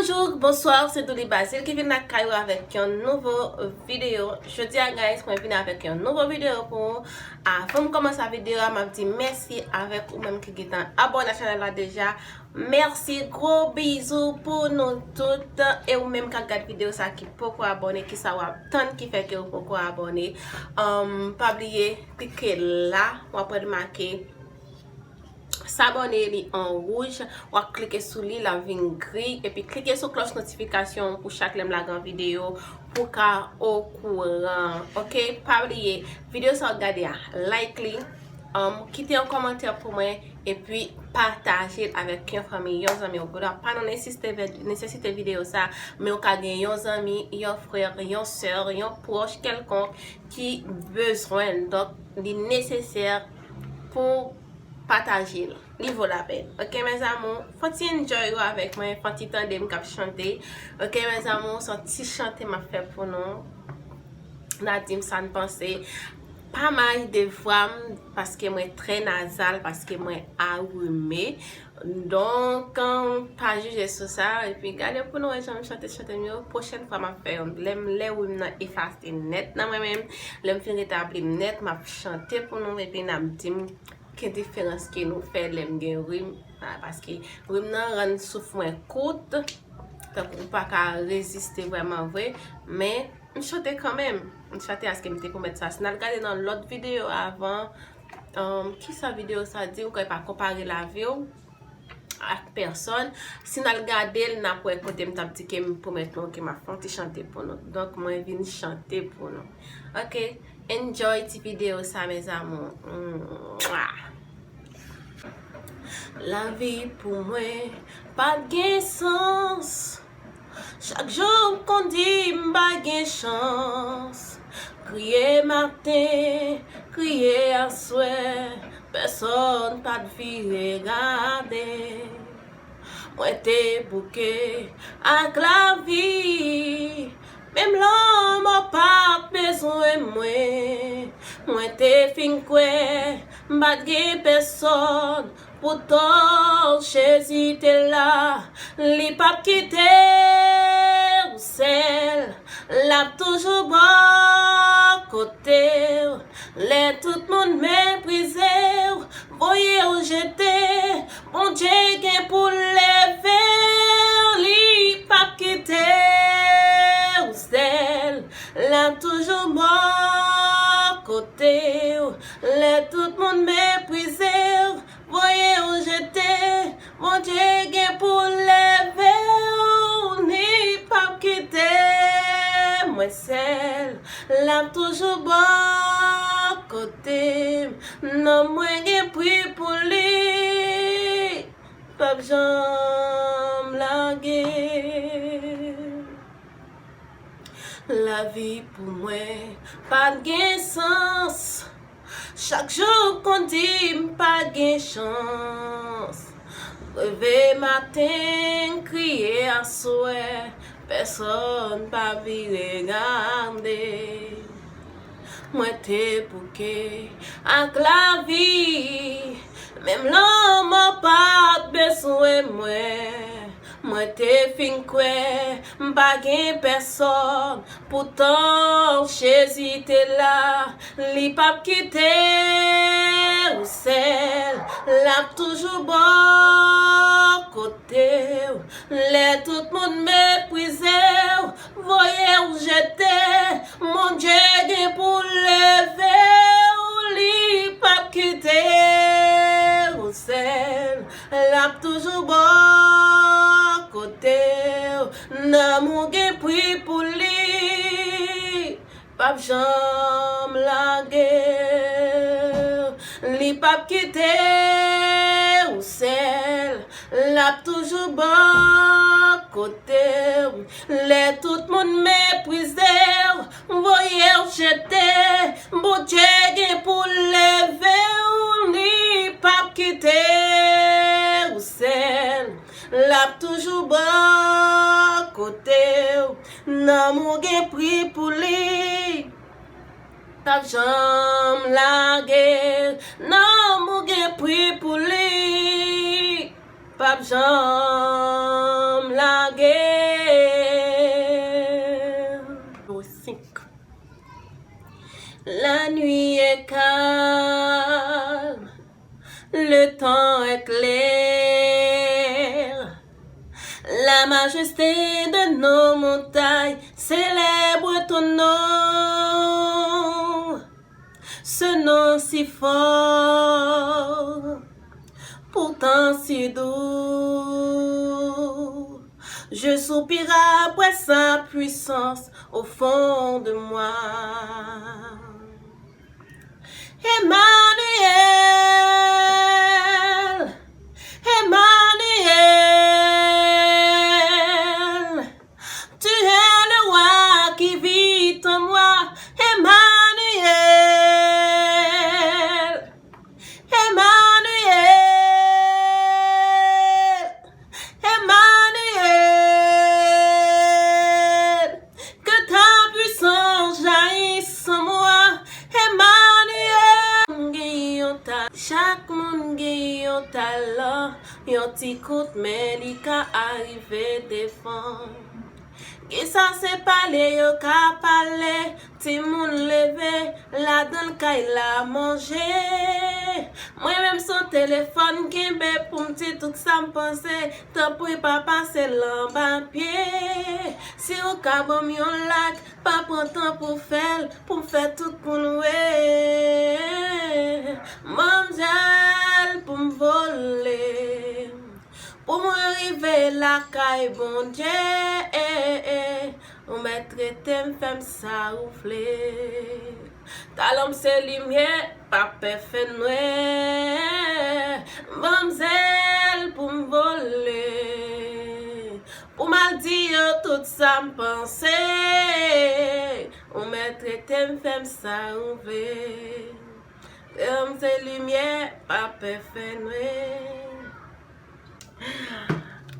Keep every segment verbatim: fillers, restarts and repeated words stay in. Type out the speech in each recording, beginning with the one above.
Bonjou, bonswa, se Douly Bazile ki vin lakay ou avèk yon nouvo videyo. Jodi a, guys, mwen vin avèk yon nouvo videyo pou ou. Avan m kòmanse videyo a, m ap di mèsi avèk ou menm ki gentan abòne a chanèl la deja. Mèsi, gwo bizou pou nou tout. E ou menm k ap gad videyo sa ki poko abòne, kisa w ap tann ki fè ke ou poko abòne? Um, pa bliye, klike la, w ap wè l make s'abonner, li an wouj, w ap klike sou li, l ap vin gri, epi klike sou klòch notifikasyon pou chak lè m lage yon videyo, pou w ka okouran. Ok, pa bliye, videyo sa w gade a, like li, um, kite yon kòmantè pou mwen, epi pataje l avèk yon fanmi, yon zanmi. Ou pa nan nesesite, nesesite videyo sa, men ou ka gen yon zanmi, yon frè, yon sè, yon pwòch kèlkonk ki bezwen l. Donk, li nesesè pou pataje l. Li vo lapèn. Ok, mes amours? Fè ti enjoy yo avèk mwen, fè ti tande m k ap chante. Ok, mes amours, se yon ti chante m ap fè pou nou. N a di m sa n panse. Pa maj de vwa m, paske mwen trè nazal, paske mwen arime. Donk, um, pa jije sou sa. Epi gade pou nou wè jan m chante chante m yo. Pwochèn fwa m ap fè yon. Lè m, lè wi m nan efase nèt nan mwen menm. Lè m fin retabli m nèt, m ap chante pou nou. Epi n ap di m ki diferans ke nou fè lè m gen rim, ah, paske rim nan rann souf mwen kout, tankou m pa ka reziste vrèman vre, men m chante kanmenm. M chante paske m te pwomèt sa. Si n al gade nan lòt videyo avan, um, kisa videyo sa di, ou kwè pa konpare lavi w ak pèsòn. Si n al gade l, n ap wè kote m t ap di ke m pwomèt nou ke m ap fè yon ti chante pou nou. Donk, mwen vin chante pou nou. Ok? Enjoy ti videyo sa, mes amours. Mwah. Lavi pou mwen pa t gen sans. Chak jou m konn di m pa gen chans. Kriye maten, kriye aswè, pèsòn pa t vire gade. Mwen te bouke ak lavi, menm lanmò pa t bezwen mwen. Mwen te fin kwè m pa t gen pèsòn, poutan Jezi te la, li p ap kite w sèl, l ap toujou bò kote w. Lè tout moun meprize w, voye w jete, Bondye gen pou leve w, li p ap kite w sèl, l ap toujou bò kote w. Lè tout moun meprize w, voye w jete, Bondye gen pou leve w, li p ap kite mwen sèl, l ap toujou bò kote m. Nanm mwen gen pri pou li, p ap janm lage. Lavi pou mwen pa t gen sans. Chak jou konn di m pa gen chans. Leve maten, kriye aswè, pèsòn pa vire gade. Mwen te bouke ak lavi, menm lanmò pa t bezwen mwen. Mwen te fin kwè m pa gen pèsòn, poutan Jezi te la, li p ap kite w sèl, l ap toujou bò kote w. Lè tout moun meprize w, voye w jete, Bondye gen pou leve w, li p ap kite w sèl, l ap toujou bò kote w. Nanm ou gen pri pou li, p ap janm lage w, li p ap kite w sèl, l ap toujou bò kote w. Lè tout moun meprize w, voye w jete, Bondye gen pou leve w, li p ap kite w sèl, l ap toujou bò kote w. Nanm ou gen pri pou li, p ap janm lage. Nanm ou gen pri pou li, p ap janm lage. Nuit est calme, le temps est clair. La majesté de nos montagnes célèbre ton nom. Ce nom si fort, pourtant si doux. Je soupire après sa puissance au fond de moi. Emmanuel, Emmanuel, tu es le roi qui vit en moi. Emmanuel, Emmanuel, Emmanuel, que ta puissance jaillisse en moi. Emmanuel. Moun gen yon ta-, chak moun gen yon talan, yon ti kout men li ka arive devan. Kisa se pale yo ka pale, timoun leve, ladan kay la manje. Mwen menm se yon telefòn kenbe pou m di tout sa m panse, tanpri pa pase l anba pye. Si w ka ban m yon like, pa pran tan pou fè l, pou m fè tout moun wè. Manmzèl pou m vole. Pou mwen rive lakay Bondye, ou mèt trete m, fè m sa ou vle. Talan m se limyè, pa pè fènwè. Ban m zèl pou m vole. Pou m al di yo tout sa m panse. Ou mèt trete m, fè m sa ou vle. Talan m se limyè, pa pè fènwè.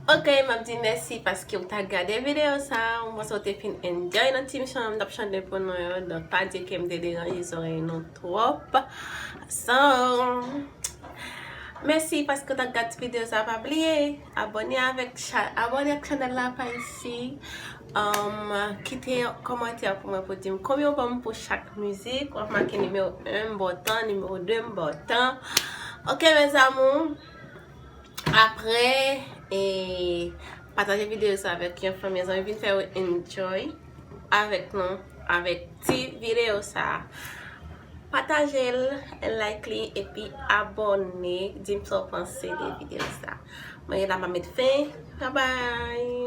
Ok, m ap di mèsi paske w ta gade videyo sa a. Mwen panse w te fin enjoy nan ti chan m t ap chante pou nou yo. Donk, pa di ke m te deranje zòrèy nou twòp. So, mèsi paske w ta gade ti videyo sa a. Pa bliye abòne avèk cha-, abòne ak chanèl la pa isi. Um, kite yon kòmantè pou mwen pou di m konbyen w ban m pou chak mizik. W ap make nimewo en m ba w tan, nimewo de m ba w tan. Ok, mes amours. Apre, e, pataje videyo sa avèk yon fanmi, zanmi, vin fè yo enjoy avèk nou, avèk ti videyo sa. Pataje l, like li, epi abòne, di m sa w panse de videyo sa. Mwen la m ap met fen. Bye bye.